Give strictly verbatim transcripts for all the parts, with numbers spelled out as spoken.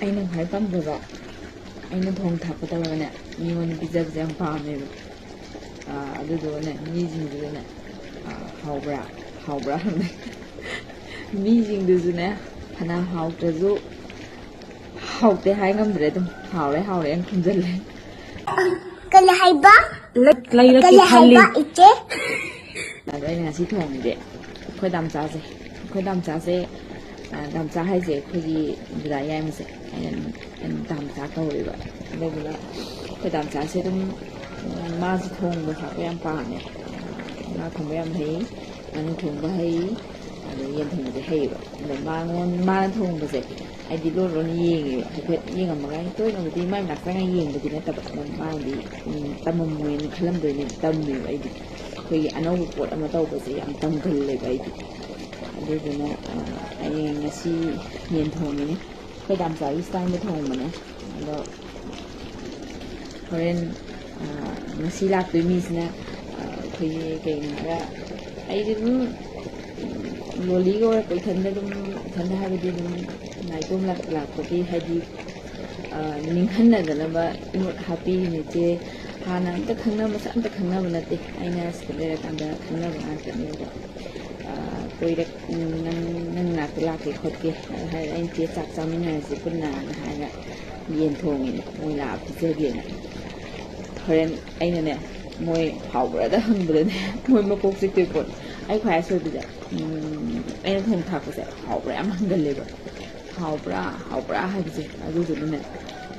ꯑꯩꯅ ꯈ꯭ꯋꯥꯏ ꯄꯥꯝꯖꯕ, ꯑꯩꯅ ꯊꯣꯡ ꯊꯥꯛꯄ ꯇꯧꯔꯒꯅꯦ, ꯃꯤꯉꯣꯟꯗ ꯄꯤꯖꯕꯁꯦ ꯌꯥꯝ ꯄꯥꯝꯃꯦꯕ꯫ ꯑꯥ, ꯑꯗꯨꯗꯨꯒꯅꯦ, ꯃꯤꯁꯤꯡꯗꯨꯗꯅꯦ, ꯑꯥ, "ꯍꯥꯎꯕ꯭ꯔꯥ? ꯍꯥꯎꯕ꯭ꯔꯥ?" ꯍꯪꯅꯩ꯫ ꯃꯤꯁꯤꯡꯗꯨꯁꯨꯅꯦ, ꯐꯅ ꯍꯥꯎꯇ꯭ꯔꯁꯨ, ꯍꯥꯎꯇꯦ ꯍꯥꯏ ꯉꯝꯗ꯭ꯔꯦ, ꯑꯗꯨꯝ "ꯍꯥꯎꯔꯦ, ꯍꯥꯎꯔꯦ" ꯍꯥꯏꯅ ꯈꯨꯝꯖꯜꯂꯦ꯫ ꯀꯔꯤ ꯍꯥꯏꯕ? ꯂꯩ-, ꯂꯩꯔꯛꯀꯦ ꯀꯔꯤ ꯈꯜꯂꯤ꯫ ꯍꯥꯏꯕ, ꯏꯆꯦ? ꯑꯗꯣ ꯑꯩꯅ ꯉꯁꯤ ꯊꯣꯡꯉꯤꯁꯦ ꯑꯩꯈꯣꯏ ꯗꯥꯝꯆꯥꯁꯦ, ꯑꯩꯈꯣꯏ ꯗꯥꯝꯆꯥꯁꯦ, ꯑ, ꯗꯥꯝꯆꯥ ꯍꯥꯏꯁꯦ ꯑꯩꯈꯣꯏꯒꯤ ꯗꯗꯥ ꯌꯥꯏꯃꯁꯦ, ꯑꯩꯅ ꯑꯗꯨꯝ ꯗꯥꯝꯆꯥ ꯀꯧꯋꯦꯕ꯫ ꯑꯗꯨꯗꯨꯅ ꯑꯩꯈꯣꯏ ꯗꯥꯝꯆꯥꯁꯦ ꯑꯗꯨꯝ, ꯎꯝ, ꯃꯥꯁꯦ ꯊꯣꯡꯕ ꯊꯥꯛꯄ ꯌꯥꯝ ꯄꯥꯝꯃꯦ꯫ ꯉꯥ ꯊꯣꯡꯕ ꯌꯥꯝ ꯍꯩ, ꯉꯥꯅꯨ ꯊꯣꯡꯕ ꯍꯩ, ꯑꯗꯩ ꯌꯦꯟ ꯊꯣꯡꯕꯗꯤ ꯍꯩꯌꯦꯕ꯫ ꯑꯗꯣ ꯃꯉꯣꯟ-, ꯃꯥꯅ ꯊꯣꯡꯕꯁꯦ ꯍꯥꯏꯗꯤ ꯂꯣꯟ ꯂꯣꯟꯅ ꯌꯦꯡꯉꯦꯕ꯫ ꯍꯥꯏꯐꯦꯠ ꯌꯦꯡꯉꯝꯃꯒ, ꯍꯥꯏꯗꯤ ꯇꯣꯏꯅꯕꯨꯗꯤ ꯃꯥꯏ ꯃꯅꯥꯛ ꯆꯪꯉ ꯌꯦꯡꯕꯗꯤ ꯅꯠꯇꯕ, ꯑꯗꯨꯝ ꯃꯥꯅꯗꯤ, ꯎꯝ, ꯇꯝꯃꯝꯃꯣꯏꯅ ꯈꯜꯂꯝꯗꯣꯏꯅꯦ, ꯇꯝꯃꯦꯕ ꯑꯩꯗꯤ꯫ ꯑꯩꯈꯣꯏꯒꯤ ꯑꯅꯧꯕ ꯄꯣꯠ ꯑꯃ ꯇꯧꯕꯁꯦ ꯌꯥꯝ ꯇꯝꯒꯜꯂꯦꯕ ꯑꯩꯗꯤ꯫ ꯑꯗꯨꯗꯨꯅ, ꯑ, ꯑꯩ ꯉꯁꯤ ꯌꯦꯟ ꯊꯣꯡꯉꯤꯅꯦ꯫ ꯑꯩꯈꯣꯏ ꯗꯥꯝꯆꯥꯒꯤ ꯁ꯭ꯇꯥꯏꯜꯗ ꯊꯣꯡꯕꯅꯦ꯫ ꯑꯗꯣ ꯍꯣꯔꯦꯟ, ꯑ, ꯉꯁꯤ ꯂꯥꯛꯇꯣꯏ ꯃꯤꯁꯤꯅ, ꯑ, ꯑꯩꯈꯣꯏꯒꯤ ꯀꯩꯅꯣ ꯍꯥꯏꯔ, ꯑꯩꯗꯤ ꯑꯗꯨꯝ ꯂꯣꯂꯤꯒ ꯑꯣꯏꯔꯛꯄ ꯏꯊꯟꯗ ꯑꯗꯨꯝ, ꯏꯊꯟꯗ ꯍꯥꯏꯕꯗꯤ ꯑꯗꯨꯝ ꯅꯥꯏꯇꯣꯝ ꯂꯥꯛ-, ꯂꯥꯛꯄꯒꯤ ꯍꯥꯏꯗꯤ, ꯑ, ꯅꯤꯡꯍꯟꯅꯗꯅꯕ ꯏꯃꯣꯠ ꯍꯥꯞꯄꯤꯔꯤꯅꯦ ꯏꯆꯦ꯫ ꯍꯥꯟꯅ ꯑꯝꯇ ꯈꯪꯅꯕ, ꯃꯁꯛ ꯑꯝꯇ ꯈꯪꯅꯕ ꯅꯠꯇꯦ꯫ ꯑꯩꯅ ꯁꯤꯗ ꯂꯩꯔꯀꯥꯟꯗ ꯈꯪꯅꯕ ꯉꯥꯛꯇꯅꯦꯕ꯫ ꯑ, ꯀꯣꯏꯔꯛ-, ꯅꯪ, ꯅꯪ ꯅꯥꯛꯇ ꯂꯥꯛꯀꯦ ꯈꯣꯠꯀꯦ ꯍꯥꯏꯔ ꯑꯩꯅ ꯆꯦ ꯆꯥꯛ ꯆꯥꯃꯤꯟꯅꯔꯁꯤ ꯄꯨꯟꯅ ꯍꯥꯏꯔꯒ ꯌꯦꯟ ꯊꯣꯡꯉꯤꯅꯦ, ꯃꯣꯏ ꯂꯥꯛꯑ ꯄꯤꯖꯒꯦꯅ꯫ ꯍꯣꯔꯦꯟ ꯑꯩꯅꯅꯦ, ꯃꯣꯏ ꯍꯥꯎꯕ꯭ꯔꯥꯗ ꯍꯪꯕꯗꯅꯦ, ꯃꯣꯏ ꯃꯀꯣꯛ ꯆꯤꯛꯇꯣꯏ ꯄꯣꯠ꯫ ꯑꯩ ꯈ꯭ꯋꯥꯏ ꯑꯁꯣꯏꯕꯁꯦ, ꯎꯝ, ꯑꯩꯅ ꯊꯣꯡ ꯊꯥꯛꯄꯁꯦ ꯍꯥꯎꯕ꯭ꯔꯥ ꯌꯥꯝ ꯍꯪꯒꯜꯂꯦꯕ꯫ "ꯍꯥꯎꯕ꯭ꯔꯥ? ꯍꯥꯎꯕ꯭ꯔꯥ?" ꯍꯥꯏꯕꯁꯦ꯫ ꯑꯗꯨꯗꯨꯅꯅꯦ,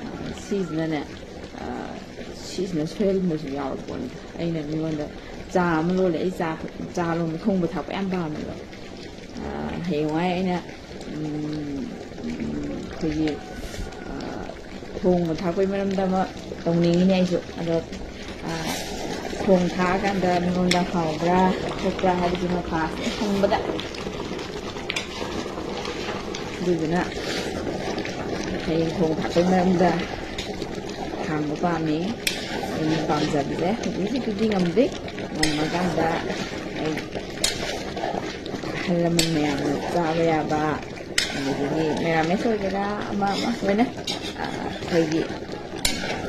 ꯑ, ꯁꯤꯁꯤꯅꯅꯦ, ꯑ, ꯁꯤꯁꯤꯅ ꯁꯣꯏꯍꯟꯕꯁꯨ ꯌꯥꯎꯔ ꯄꯣꯠꯅꯤꯗ꯫ ꯑꯩꯅ ꯃꯤꯉꯣꯟꯗ ꯆꯥ ꯑꯃ ꯂꯣꯜꯂꯦ, ꯑꯩ ꯆꯥ, ꯆꯥ ꯂꯣꯟꯕ, ꯊꯣꯡꯕ ꯊꯥꯛꯄ ꯌꯥꯝ ꯄꯥꯝꯃꯦꯕ꯫ ꯑ, ꯍꯌꯦꯡꯋꯥꯏ ꯑꯩꯅ, ꯎꯝ, ꯎꯝ, ꯑꯩꯈꯣꯏꯒꯤ, ꯑ, ꯊꯣꯡꯕ ꯊꯥꯛꯄꯒꯤ ꯃꯔꯝꯗ ꯑꯃ ꯇꯧꯅꯤꯡꯉꯤꯅꯦ ꯑꯩꯁꯨ꯫ ꯑꯗꯣ, ꯑ, ꯊꯣꯡ ꯊꯥꯛꯑꯀꯥꯟꯗ ꯃꯤꯉꯣꯟꯗ ꯍꯥꯎꯕ꯭ꯔꯥ ꯈꯣꯠꯄ꯭ꯔꯥ ꯍꯥꯏꯕꯁꯤꯃ ꯐꯥꯁ ꯍꯪꯕꯗ꯫ ꯑꯗꯨꯗꯨꯅ ꯍꯌꯦꯡ ꯊꯣꯡ ꯊꯥꯛꯄꯒꯤ ꯃꯔꯝꯗ ꯍꯥꯡꯕ ꯄꯥꯝꯃꯤ꯫ ꯑꯩꯅ ꯄꯥꯝꯖꯕꯁꯦ ꯍꯧꯖꯤꯛ ꯍꯧꯖꯤꯛꯀꯤꯗꯤ ꯉꯝꯗꯦ꯫ ꯉꯝꯃꯀꯥꯟꯗ ꯑꯩ ꯑꯍꯜ ꯂꯃꯟ ꯃꯌꯥꯝꯅ ꯆꯥꯕ ꯌꯥꯕ, ꯑ, ꯑꯗꯒꯤ ꯃꯦꯔꯥꯃꯦꯁ ꯑꯣꯏꯒꯦꯔꯥ, ꯑꯃ ꯑꯃ ꯂꯣꯏꯅ, ꯑ, ꯑꯩꯈꯣꯏꯒꯤ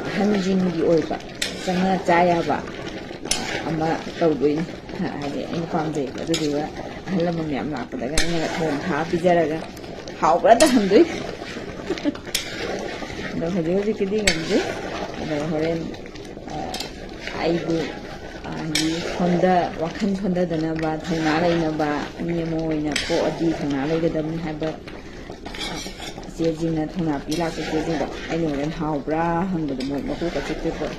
ꯑꯍꯟꯁꯤꯡꯒꯤ ꯑꯣꯏꯕ ꯆꯪꯅ ꯆꯥ ꯌꯥꯕ ꯑꯃ ꯇꯧꯗꯣꯏꯅꯤ꯫ ꯍꯥꯏꯗꯤ ꯑꯩꯅ ꯄꯥꯝꯖꯩꯕ꯫ ꯑꯗꯨꯗꯨꯒ ꯑꯍꯜ ꯂꯃꯟ ꯃꯌꯥꯝ ꯂꯥꯛꯄꯗꯒ ꯑꯩꯅꯒ ꯊꯣꯡ ꯊꯥꯛꯑ ꯄꯤꯖꯔꯒ ꯍꯥꯎꯕ꯭ꯔꯥ ꯇꯍꯟꯗꯣꯏ꯫ ꯑꯗꯣ ꯍꯧꯖꯤꯛ ꯍꯧꯖꯤꯛꯀꯤꯗꯤ ꯉꯝꯗꯦ꯫ ꯑꯗꯣ ꯍꯣꯔꯦꯟ, ꯑ, ꯑꯩꯕꯨ, ꯑ, ꯍꯥꯏꯗꯤ ꯁꯣꯟꯗ-, ꯋꯥꯈꯜ ꯁꯣꯟꯊꯗꯅꯕ, ꯊꯧꯅꯥ ꯂꯩꯅꯕ ꯃꯤ ꯑꯃ ꯑꯣꯏꯅ ꯄꯣꯛꯑꯗꯤ ꯊꯧꯅꯥ ꯂꯩꯒꯗꯕꯅꯤ ꯍꯥꯏꯕ, ꯑ, ꯏꯆꯦꯁꯤꯡꯅ, ꯊꯧꯅꯥ ꯄꯤ ꯂꯥꯛꯄ ꯏꯆꯦꯁꯤꯡꯗꯣ ꯑꯩꯅ ꯍꯣꯔꯦꯟ ꯍꯥꯎꯕ꯭ꯔꯥ ꯍꯪꯕꯗ ꯃꯣꯏ ꯃꯀꯣꯛꯀ ꯆꯤꯛꯇꯣꯏ ꯄꯣꯠ꯫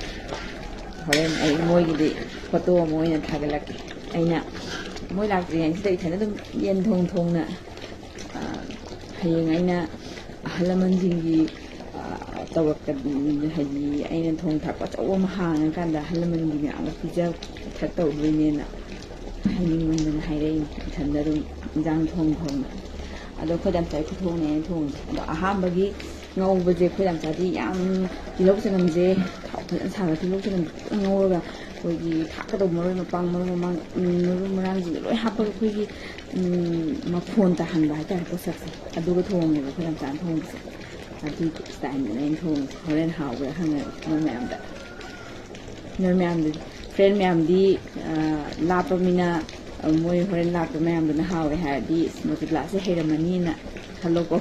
ꯍꯣꯔꯦꯟ ꯑꯩ ꯃꯣꯏꯒꯤꯗꯤ ꯐꯣꯇꯣ ꯑꯃ ꯑꯣꯏꯅ ꯊꯥꯒꯠꯂꯛꯀꯦ꯫ ꯑꯩꯅ ꯃꯣꯏ ꯂꯥꯛꯇ꯭ꯔꯤꯉꯩꯁꯤꯗ ꯏꯊꯟꯗ ꯑꯗꯨꯝ ꯌꯦꯟ ꯊꯣꯡ ꯊꯣꯡꯅ, ꯑ, ꯍꯌꯦꯡ ꯑꯩꯅ ꯑꯍꯜ ꯂꯃꯟꯁꯤꯡꯒꯤ, ꯑ, ꯇꯧꯔꯛꯀ-, ꯍꯥꯏꯗꯤ ꯑꯩꯅ ꯊꯣꯡ ꯊꯥꯛꯄ ꯑꯆꯧꯕ ꯑꯃ ꯍꯥꯡꯉꯀꯥꯟꯗ ꯑꯍꯜ ꯂꯃꯟꯒꯤ ꯃꯌꯥꯝꯒ ꯄꯤꯖ ꯄꯤꯊꯛ ꯇꯧꯗꯣꯏꯅꯦꯅ ꯍꯥꯏꯅꯤꯡꯃꯟꯗꯅ ꯍꯥꯏꯔꯛꯏꯅꯦ, ꯏꯊꯟꯗ ꯑꯗꯨꯝ ꯏꯟꯖꯥꯡ ꯊꯣꯡ ꯊꯣꯡꯅ꯫ ꯑꯗꯣ ꯑꯩꯈꯣꯏ ꯗꯥꯝꯆꯥꯒꯤ ꯈꯨꯊꯣꯡꯅꯦ ꯑꯩꯅ ꯊꯣꯡꯉꯤꯁꯦ꯫ ꯑꯗꯣ ꯑꯍꯥꯟꯕꯒꯤ ꯉꯧꯕꯁꯦ ꯑꯩꯈꯣꯏ ꯗꯥꯝꯆꯥꯗꯤ ꯌꯥꯝ ꯇꯤꯜꯍꯧ ꯆꯅꯝꯁꯦ ꯊꯥꯎ ꯐꯖꯅ ꯁꯥꯔꯒ ꯇꯤꯜꯍꯧ ꯆꯅꯝꯁꯦ ꯐꯖꯅ ꯉꯧꯔꯒ ꯑꯩꯈꯣꯏꯒꯤ ꯊꯥꯛꯀꯗꯧꯕ ꯃꯔꯣꯏ ꯃꯄꯥꯡ, ꯃꯔꯨ ꯃꯃꯥꯡ, ꯎꯝ, ꯃꯔꯨ ꯃꯔꯥꯡꯁꯤꯡꯗꯣ ꯂꯣꯏ ꯍꯥꯞꯄꯒ ꯑꯩꯈꯣꯏꯒꯤ, ꯎꯝ, ꯃꯐꯣꯟ ꯇꯥꯍꯟꯕ ꯍꯥꯏꯇꯥꯔꯦ ꯄꯣꯠꯁꯛꯁꯦ꯫ ꯑꯗꯨꯒ ꯊꯣꯡꯉꯦꯕ ꯑꯩꯈꯣꯏ ꯗꯥꯝꯆꯥꯅ ꯊꯣꯡꯕꯁꯦ꯫ ꯑꯗꯨꯒꯤ ꯁ꯭ꯇꯥꯏꯜꯗꯅꯦ ꯑꯩꯅ ꯊꯣꯡꯉꯤꯁꯦ꯫ ꯍꯣꯔꯦꯟ ꯍꯥꯎꯕ꯭ꯔꯥ ꯍꯪꯉꯒꯦ ꯅꯣꯏ ꯃꯌꯥꯝꯗ꯫ ꯅꯣꯏ ꯃꯌꯥꯝꯗꯤ, ꯐ꯭ꯔꯦꯟ ꯃꯌꯥꯝꯗꯤ, ꯑ, ꯂꯥꯞꯄꯃꯤꯅ, ꯑ, ꯃꯣꯏ ꯍꯣꯔꯦꯟ ꯂꯥꯛꯄ ꯃꯌꯥꯝꯗꯨꯅ ꯍꯥꯎꯋꯦ ꯍꯥꯏꯔꯗꯤ ꯃꯣꯇꯤꯕ꯭ꯂꯥꯁꯦ ꯍꯩꯔꯝꯃꯅꯤꯅ ꯈꯜꯂꯣꯀꯣ꯫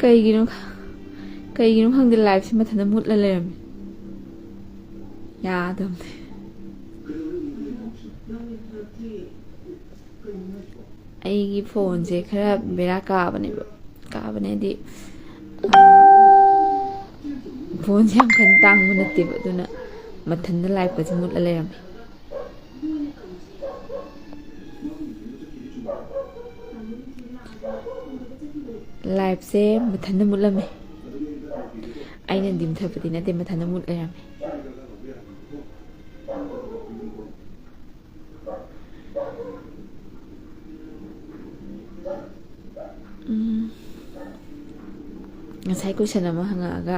ꯀꯩꯒꯤꯅꯣ ꯈ-, ꯀꯩꯒꯤꯅꯣ ꯈꯪꯗꯦ, ꯂꯥꯏꯞꯁꯦ ꯃꯊꯟꯇ ꯃꯨꯠꯂ ꯂꯩꯔꯝꯃꯦ꯫ ꯌꯥꯗꯕꯅꯦ꯫ ꯑꯩꯒꯤ ꯐꯣꯟꯁꯦ ꯈꯔ ꯕꯦꯔꯥ ꯀꯥꯕꯅꯦꯕ꯫ ꯀꯥꯕꯅꯦꯗꯤ, ꯑ, ꯐꯣꯟꯁꯦ ꯌꯥꯝ ꯀꯟꯅ ꯇꯥꯡꯕ ꯅꯠꯇꯦꯕ, ꯑꯗꯨꯅ ꯃꯊꯟꯇ ꯂꯥꯏꯞꯀꯁꯦ ꯃꯨꯠꯂ ꯂꯩꯔꯝꯃꯦ꯫ ꯂꯥꯏꯞꯁꯦ ꯃꯊꯟꯇ ꯃꯨꯠꯂꯝꯃꯦ꯫ ꯑꯩꯅꯗꯤ ꯃꯨꯊꯠꯄꯗꯤ ꯅꯠꯇꯦ, ꯃꯊꯟꯇ ꯃꯨꯠ ꯂꯩꯔꯝꯃꯦ꯫ ꯎꯝ꯫ ꯉꯁꯥꯏ question ꯑꯃ ꯍꯪꯉꯛꯑꯒ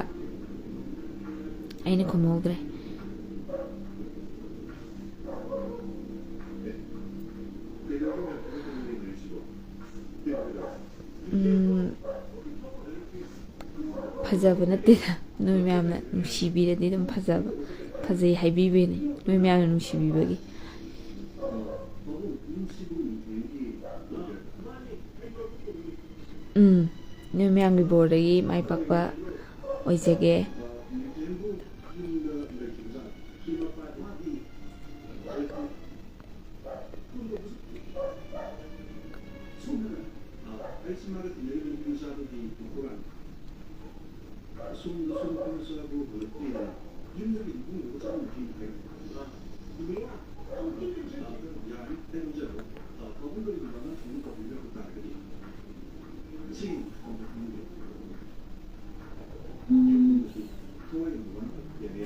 ꯑꯩꯅ ꯈꯨꯝꯍꯧꯗ꯭ꯔꯦ꯫ ꯎꯝ, ꯐꯖꯕ ꯅꯠꯇꯦꯗ, ꯅꯣꯏ ꯃꯌꯥꯝꯅ ꯅꯨꯡꯁꯤꯕꯤꯔꯗꯤ ꯑꯗꯨꯝ ꯐꯖꯕ, ꯐꯖꯩ ꯍꯥꯏꯕꯤꯕꯩꯅꯦ, ꯅꯣꯏ ꯃꯌꯥꯝꯅ ꯅꯨꯡꯁꯤꯕꯤꯕꯒꯤ꯫ ꯎꯝ, ꯅꯣꯏ ꯃꯌꯥꯝꯒꯤ ꯕꯣꯔꯗꯒꯤ ꯃꯥꯏ ꯄꯥꯛꯄ ꯑꯣꯏꯖꯒꯦ꯫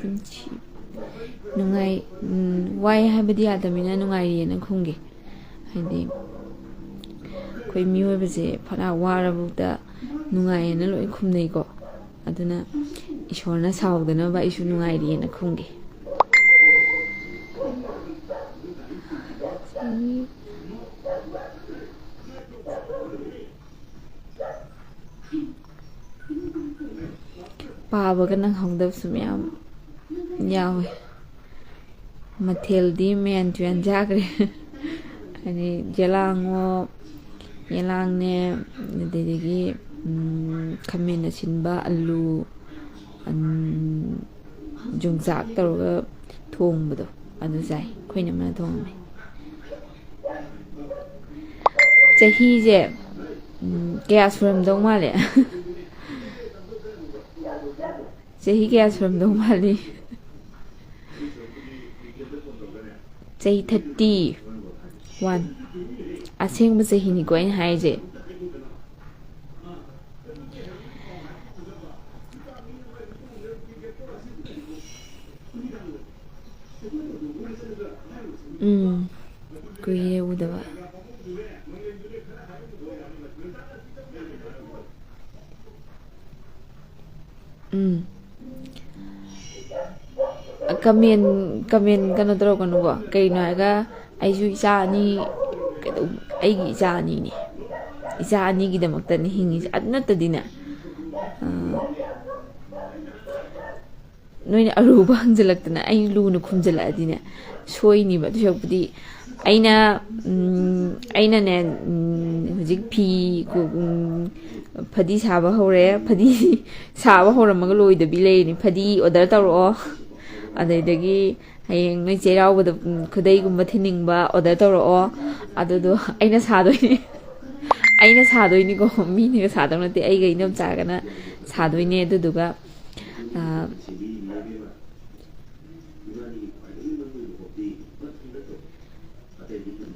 ꯄꯨꯟꯁꯤ ꯅꯨꯡꯉꯥꯏ꯫ ꯎꯝ, ꯋꯥꯏ ꯍꯥꯏꯕꯗꯤ ꯌꯥꯗꯕꯅꯤꯅ ꯅꯨꯡꯉꯥꯏꯔꯤꯑꯅ ꯈꯨꯝꯒꯦ꯫ ꯍꯥꯏꯗꯤ ꯑꯩꯈꯣꯏ ꯃꯤꯑꯣꯏꯕꯁꯦ ꯐꯅ ꯋꯥꯔꯕꯧꯗ ꯅꯨꯡꯉꯥꯏꯌꯦꯅ ꯂꯣꯏ ꯈꯨꯝꯅꯩꯀꯣ꯫ ꯑꯗꯨꯅ ꯏꯁꯣꯔꯅ ꯁꯥꯎꯗꯅꯕ ꯑꯩꯁꯨ ꯅꯨꯡꯉꯥꯏꯔꯤꯑꯅ ꯈꯨꯝꯒꯦ꯫ ꯄꯥꯕꯒ ꯅꯪꯍꯧꯗꯕꯁꯨ ꯃꯌꯥꯝ ꯌꯥꯎꯋꯦ꯫ ꯃꯊꯦꯜꯗꯤ ꯃꯌꯥꯟ ꯇꯨꯌꯥꯟ ꯆꯥꯈ꯭ꯔꯦ꯫ ꯍꯥꯏꯗꯤ ꯌꯦꯂꯥꯡꯉꯣ, ꯌꯦꯂꯥꯡꯅꯦ, ꯑꯗꯨꯗꯒꯤ, ꯎꯝ, ꯈꯥꯃꯦꯟ ꯑꯁꯤꯟꯕ, ꯑꯂꯨ, ꯎꯝ, ꯌꯣꯡꯆꯥꯛ ꯇꯧꯔꯒ ꯊꯣꯡꯕꯗꯣ, ꯑꯗꯨ ꯆꯥꯏ꯫ ꯑꯩꯈꯣꯏ ꯏꯅꯝꯃꯅ ꯊꯣꯡꯉꯝꯃꯦ꯫ ꯆꯍꯤꯁꯦ, ꯎꯝ, ꯀꯌꯥ ꯁꯨꯔꯝꯗꯧ ꯃꯥꯜꯂꯦ? ꯆꯍꯤ ꯀꯌꯥ ꯁꯨꯔꯝꯗꯧ ꯃꯥꯜꯂꯤ? ꯆꯍꯤ thirty one꯫ ꯑꯁꯦꯡꯕ ꯆꯍꯤꯅꯤꯀꯣ ꯑꯩꯅ ꯍꯥꯏꯔꯤꯁꯦ꯫ ꯎꯝ, ꯀꯨꯏꯔꯦ ꯎꯗꯕ꯫ ꯎꯝ꯫ ꯀꯃꯦꯟ, ꯀꯃꯦꯟ ꯀꯩꯅꯣ ꯇꯧꯔꯛꯀꯅꯨꯀꯣ꯫ ꯀꯩꯅꯣ ꯍꯥꯏꯔꯒ, ꯑꯩꯁꯨ ꯏꯆꯥ ꯑꯅꯤ, ꯀꯩꯗꯧ-, ꯑꯩꯒꯤ ꯏꯆꯥ ꯑꯅꯤꯅꯦ꯫ ꯏꯆꯥ ꯑꯅꯤꯒꯤꯗꯃꯛꯇꯅꯤ ꯍꯤꯡꯉꯤꯁꯦ꯫ ꯑꯗꯨ ꯅꯠꯇꯗꯤꯅꯦ, ꯑ, ꯅꯣꯏꯅ ꯑꯔꯨꯕ ꯍꯪꯖꯜꯂꯛꯇꯅ ꯑꯩ ꯂꯨꯅ ꯈꯨꯝꯖꯜꯂꯛꯑꯗꯤꯅꯦ, ꯁꯣꯏꯅꯤꯕ꯫ ꯑꯗꯨ ꯁꯔꯨꯛꯄꯨꯗꯤ ꯑꯩꯅ, ꯎꯝ, ꯑꯩꯅꯅꯦ, ꯎꯝ, ꯍꯧꯖꯤꯛ ꯐꯤ ꯀꯨ-, ꯎꯝ, ꯐꯗꯤ ꯁꯥꯕ ꯍꯧꯔꯦ꯫ ꯐꯗꯤ ꯁꯥꯕ ꯍꯧꯔꯝꯃꯒ ꯂꯣꯏꯗꯕꯤ ꯂꯩꯔꯤꯅꯤ꯫ ꯐꯗꯤ order ꯇꯧꯔꯛꯑꯣ꯫ ꯑꯗꯩꯗꯒꯤ ꯍꯌꯦꯡ ꯅꯣꯏ ꯆꯩꯔꯥꯎꯕꯗ, ꯎꯝ, ꯈꯨꯗꯩꯒꯨꯝꯕ ꯊꯤꯟꯅꯤꯡꯕ order ꯇꯧꯔꯛꯑꯣ꯫ ꯑꯗꯨꯗꯣ ꯑꯩꯅ ꯁꯥꯗꯣꯏꯅꯦ꯫ ꯑꯩꯅ ꯁꯥꯗꯣꯏꯅꯤꯀꯣ, ꯃꯤꯅꯒ ꯁꯥꯗꯧ ꯅꯠꯇꯦ, ꯑꯩꯒ ꯏꯅꯝꯆꯥꯒꯅ ꯁꯥꯗꯣꯏꯅꯦ꯫ ꯑꯗꯨꯗꯨꯒ, ꯑ,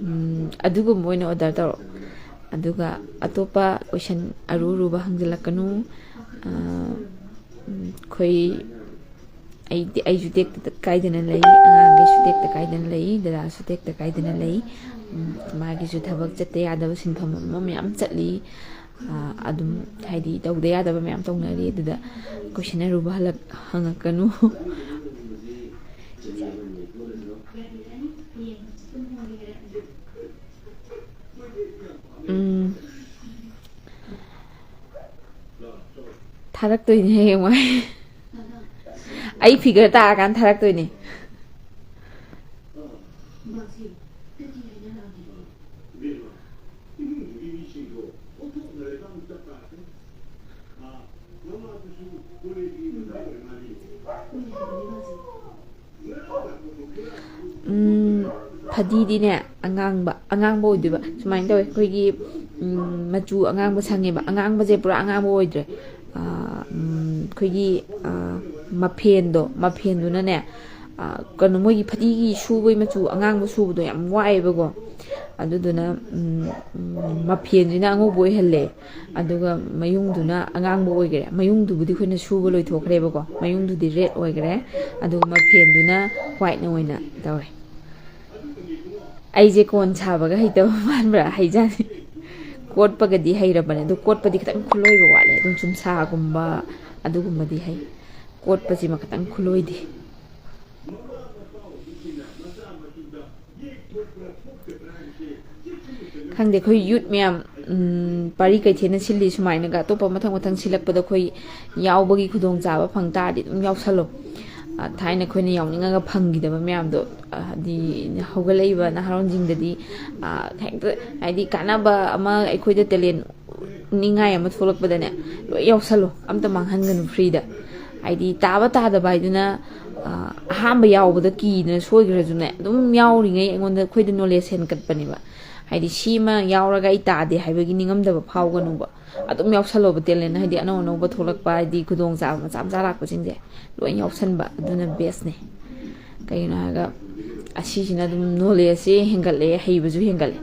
ꯎꯝ, ꯑꯗꯨꯒꯨꯝꯕ ꯑꯣꯏꯅ order ꯇꯧꯔꯛꯑꯣ꯫ ꯑꯗꯨꯒ ꯑꯇꯣꯞꯄ question ꯑꯔꯨ ꯑꯔꯨꯕ ꯍꯪꯖꯜꯂꯛꯀꯅꯨ꯫ ꯑ, ꯎꯝ, ꯑꯩꯈꯣꯏ, ꯑꯩꯗꯤ, ꯑꯩꯁꯨ ꯇꯦꯛꯇ ꯀꯥꯏꯗꯅ ꯂꯩ, ꯑꯉꯥꯡꯈꯩꯁꯨ ꯇꯦꯛꯇ ꯀꯥꯏꯗꯅ ꯂꯩ, ꯗꯗꯥꯁꯨ ꯇꯦꯛꯇ ꯀꯥꯏꯗꯅ ꯂꯩ꯫ ꯎꯝ, ꯃꯥꯒꯤꯁꯨ ꯊꯕꯛ ꯆꯠꯇ ꯌꯥꯗꯕ ꯁꯤꯟꯐꯝ ꯑꯃ ꯃꯌꯥꯝ ꯆꯠꯂꯤ꯫ ꯑ, ꯑꯗꯨꯝ ꯍꯥꯏꯗꯤ ꯇꯧꯗ ꯌꯥꯗꯕ ꯃꯌꯥꯝ ꯇꯧꯅꯔꯤ꯫ ꯑꯗꯨꯗ question ꯑꯔꯨꯕ ꯍꯜꯂꯛ-, ꯍꯪꯉꯛꯀꯅꯨ꯫ ꯎꯝ꯫ ꯊꯥꯔꯛꯇꯣꯏꯅꯦ ꯍꯌꯦꯡꯋꯥꯏ꯫ ꯑꯩ figure ꯇꯥꯔꯀꯥꯟꯗ ꯊꯥꯔꯛꯇꯣꯏꯅꯦ꯫ ꯎꯝ, ꯐꯗꯤꯗꯤꯅꯦ, ꯑꯉꯥꯡꯕ, ꯑꯉꯥꯡꯕ ꯑꯣꯏꯗꯣꯏꯕ꯫ ꯁꯨꯃꯥꯏꯅ ꯇꯧꯋꯦ, ꯑꯩꯈꯣꯏꯒꯤ, ꯎꯝ, ꯃꯆꯨ ꯑꯉꯥꯡꯕ ꯁꯪꯉꯦꯕ꯫ ꯑꯉꯥꯡꯕꯁꯦ ꯄꯨꯔꯥ ꯑꯉꯥꯡꯕ ꯑꯣꯏꯗ꯭ꯔꯦ꯫ ꯑꯥ, ꯎꯝ, ꯑꯩꯈꯣꯏꯒꯤ, ꯑꯥ, ꯃꯐꯦꯟꯗꯣ, ꯃꯐꯦꯟꯗꯨꯅꯅꯦ, ꯑꯥ, ꯀꯩꯅꯣ, ꯃꯣꯏꯒꯤ ꯐꯗꯤꯒꯤ ꯁꯨꯕꯒꯤ ꯃꯆꯨ ꯑꯉꯥꯡꯕ ꯁꯨꯕꯗꯣ ꯌꯥꯝ ꯋꯥꯏꯑꯦꯕꯀꯣ꯫ ꯑꯗꯨꯗꯨꯅ, ꯎꯝ, ꯎꯝ, ꯃꯐꯦꯟꯁꯤꯅ ꯑꯉꯧꯕ ꯑꯣꯏꯍꯜꯂꯦ꯫ ꯑꯗꯨꯒ ꯃꯌꯨꯡꯗꯨꯅ ꯑꯉꯥꯡꯕ ꯑꯣꯏꯈꯔꯦ꯫ ꯃꯌꯨꯡꯗꯨꯕꯨꯗꯤ ꯑꯩꯈꯣꯏꯅ ꯁꯨꯕ ꯂꯣꯏꯊꯣꯛꯈ꯭ꯔꯦꯕꯀꯣ꯫ ꯃꯌꯨꯡꯗꯨꯗꯤ red ꯑꯣꯏꯈꯔꯦ꯫ ꯑꯗꯨꯒ ꯃꯐꯦꯟꯗꯨꯅ whiteꯅ ꯑꯣꯏꯅ ꯇꯧꯔꯦ꯫ ꯑꯩꯁꯦ ꯀꯣꯟ ꯁꯥꯕꯒ ꯍꯩꯇꯕ ꯃꯥꯟꯕ꯭ꯔꯥ? ꯍꯩꯖꯥꯠꯅꯤ꯫ ꯀꯣꯠꯄꯒꯗꯤ ꯍꯩꯔꯕꯅꯦ, ꯑꯗꯣ ꯀꯣꯠꯄꯗꯤ ꯈꯤꯇꯪ ꯈꯨꯂꯣꯏꯕ ꯋꯥꯠꯂꯦ꯫ ꯑꯗꯨꯝ ꯆꯨꯝꯁꯥꯒꯨꯝꯕ ꯑꯗꯨꯒꯨꯝꯕꯗꯤ ꯍꯩ, ꯀꯣꯠꯄꯁꯤꯃ ꯈꯤꯇꯪ ꯈꯨꯂꯣꯏꯗꯦ꯫ ꯈꯪꯗꯦ, ꯑꯩꯈꯣꯏ youth ꯃꯌꯥꯝ ꯎꯝ, ꯄꯥꯔꯤ ꯀꯩꯊꯦꯜꯅ ꯁꯤꯜꯂꯤ ꯁꯨꯃꯥꯏꯅꯒ ꯑꯇꯣꯞꯄ ꯃꯊꯪ ꯃꯊꯪ ꯁꯤꯜꯂꯛꯄꯗ ꯑꯩꯈꯣꯏ ꯌꯥꯎꯕꯒꯤ ꯈꯨꯗꯣꯡꯆꯥꯕ ꯐꯪ ꯇꯥꯔꯗꯤ ꯑꯗꯨꯝ ꯌꯥꯎꯁꯜꯂꯣ꯫ ꯑ, ꯊꯥꯏꯅ ꯑꯩꯈꯣꯏꯅ ꯌꯥꯎꯅꯤꯡꯉꯒ ꯐꯪꯈꯤꯗꯕ ꯃꯌꯥꯝꯗꯣ, ꯑ, ꯍꯥꯏꯗꯤ ꯍꯧꯒꯠꯂꯛꯏꯕ ꯅꯍꯥꯔꯣꯟꯁꯤꯡꯗꯗꯤ, ꯑ, ꯍꯦꯛꯇ ꯍꯥꯏꯗꯤ ꯀꯥꯟꯅꯕ ꯑꯃ, ꯑꯩꯈꯣꯏꯗ ꯇꯦꯂꯦꯟ ꯎꯠꯅꯤꯡꯉꯥꯏ ꯑꯃ ꯊꯣꯛꯂꯛꯄꯗꯅꯦ, ꯂꯣꯏ ꯌꯥꯎꯁꯜꯂꯣ, ꯑꯝꯇ ꯃꯥꯡꯍꯟꯒꯅꯨ ꯐ꯭ꯔꯤꯗ꯫ ꯍꯥꯏꯗꯤ ꯇꯥꯕ ꯇꯥꯗꯕ ꯍꯥꯏꯗꯨꯅ, ꯑ, ꯑꯍꯥꯟꯕ ꯌꯥꯎꯕꯗ ꯀꯤꯗꯅ ꯁꯣꯏꯈ꯭ꯔꯁꯨꯅꯦ, ꯑꯗꯨꯝ ꯌꯥꯎꯔꯤꯉꯩ ꯑꯩꯉꯣꯟꯗ, ꯑꯩꯈꯣꯏꯗ ꯅꯣꯂꯦꯖ ꯍꯦꯟꯒꯠꯄꯅꯦꯕ꯫ ꯍꯥꯏꯗꯤ ꯁꯤꯃ ꯌꯥꯎꯔꯒ ꯑꯩ ꯇꯥꯗꯦ ꯍꯥꯏꯕꯒꯤ ꯅꯤꯡꯉꯝꯗꯕ ꯐꯥꯎꯒꯅꯨꯕ꯫ ꯑꯗꯨꯝ ꯌꯥꯎꯁꯜꯂꯣꯕ ꯇꯦꯂꯦꯟ, ꯍꯥꯏꯗꯤ ꯑꯅꯧ ꯑꯅꯧꯕ ꯊꯣꯛꯂꯛꯄ, ꯍꯥꯏꯗꯤ ꯈꯨꯗꯣꯡꯆꯥꯕ ꯃꯆꯥ ꯃꯆꯥ ꯂꯥꯛꯄꯁꯤꯡꯁꯦ ꯂꯣꯏ ꯌꯥꯎꯁꯟꯕ, ꯑꯗꯨꯅ ꯕꯦꯁꯅꯦ꯫ ꯀꯩꯒꯤꯅꯣ ꯍꯥꯏꯔꯒ ꯑꯁꯤꯁꯤꯅ ꯑꯗꯨꯝ ꯅꯣꯂꯦꯖꯁꯦ ꯍꯦꯟꯒꯠꯂꯦ, ꯍꯩꯕꯁꯨ ꯍꯦꯟꯒꯠꯂꯦ꯫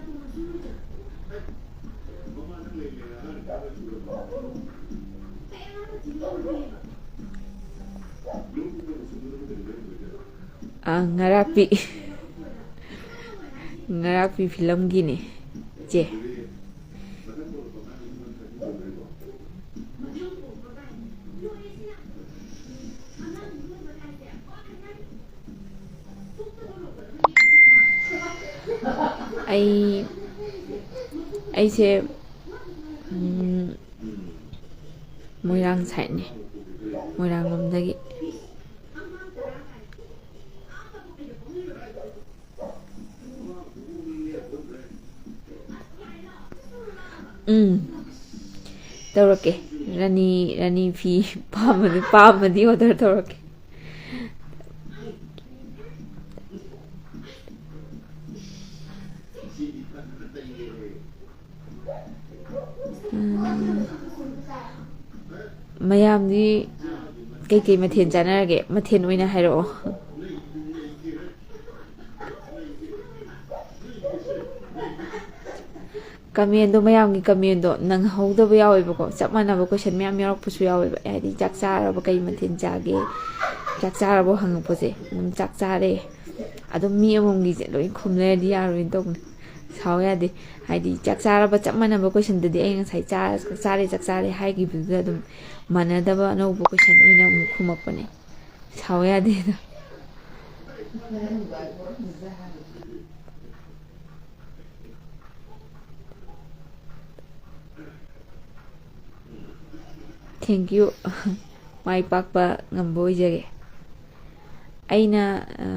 ꯑꯥ, ꯉꯔꯥꯛꯄꯤ꯫ ꯉꯔꯥꯛꯄꯤ ꯐꯤꯂꯝꯒꯤꯅꯦ, ꯏꯆꯦ꯫ ꯑꯩ, ꯑꯩꯁꯦ, ꯎꯝ, ꯃꯣꯏꯔꯥꯡ ꯁꯥꯏꯠꯅꯦ, ꯃꯣꯏꯔꯥꯡ ꯂꯣꯝꯗꯒꯤ꯫ ꯎꯝ, ꯇꯧꯔꯛꯀꯦ꯫ ꯔꯥꯅꯤ, ꯔꯥꯅꯤ ꯐꯤ ꯄꯥꯝꯕꯗꯤ, ꯄꯥꯝꯕꯗꯤ order ꯇꯧꯔꯛꯀꯦ꯫ ꯎꯝ, ꯃꯌꯥꯝꯗꯤ ꯀꯩꯀꯩ ꯃꯊꯦꯜ ꯆꯥꯟꯅꯔꯒꯦ? ꯃꯊꯦꯜ ꯑꯣꯏꯅ ꯍꯥꯏꯔꯛꯑꯣ꯫ ꯀꯃꯦꯟꯗꯣ, ꯃꯌꯥꯝꯒꯤ ꯀꯃꯦꯟꯗꯣ ꯅꯪꯍꯧꯗꯕ ꯌꯥꯎꯋꯦꯕꯀꯣ, ꯆꯞ ꯃꯥꯟꯅꯕ ꯀꯣꯏꯁꯟ ꯃꯌꯥꯝ ꯌꯥꯎꯔꯛꯄꯁꯨ ꯌꯥꯎꯋꯦꯕ, ꯍꯥꯏꯗꯤ "ꯆꯥꯛ ꯆꯥꯔꯕ? ꯀꯩ ꯃꯊꯦꯜ ꯆꯥꯒꯦ? ꯆꯥꯛ ꯆꯥꯔꯕꯣ?" ꯍꯪꯉꯛꯄꯁꯦ꯫ ꯑꯗꯨꯝ "ꯆꯥꯛ ꯆꯥꯔꯦ"꯫ ꯑꯗꯨꯝ ꯃꯤ ꯑꯃꯃꯝꯒꯤꯁꯦ ꯂꯣꯏ ꯈꯨꯝ ꯂꯩꯔꯗꯤ ꯌꯥꯔꯣꯏꯅ ꯇꯧꯕꯅꯦ꯫ ꯁꯥꯎ ꯌꯥꯗꯦ꯫ ꯍꯥꯏꯗꯤ ꯆꯥꯛ ꯆꯥꯔꯕ ꯆꯞ ꯃꯥꯟꯅꯕ ꯀꯣꯏꯁꯟꯗꯗꯤ ꯑꯩ ꯉꯁꯥꯏ "ꯆꯥ-, ꯆꯥꯛ ꯆꯥꯔꯦ, ꯆꯥꯛ ꯆꯥꯔꯦ" ꯍꯥꯏꯈꯤꯕꯗꯨꯗ ꯑꯗꯨꯝ ꯃꯥꯟꯅꯗꯕ ꯑꯅꯧꯕ ꯀꯣꯏꯁꯟ ꯑꯣꯏꯅ ꯑꯃꯨꯛ ꯈꯨꯝꯃꯛꯄꯅꯦ꯫ ꯁꯥꯎ ꯌꯥꯗꯦꯗ꯫ Thank you. ꯃꯥꯏ ꯄꯥꯛꯄ ꯉꯝꯕ ꯑꯣꯏꯖꯒꯦ꯫ ꯑꯩꯅ, ꯑ,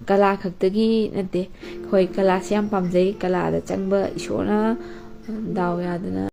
ꯀꯂꯥ ꯈꯛꯇꯒꯤ ꯅꯠꯇꯦ, ꯍꯣꯏ, ꯀꯂꯥꯁꯦ ꯌꯥꯝ ꯄꯥꯝꯖꯩ, ꯀꯂꯥꯗ ꯆꯪꯕ ꯏꯁꯣꯔꯅ ꯗꯥꯎ ꯌꯥꯗꯅ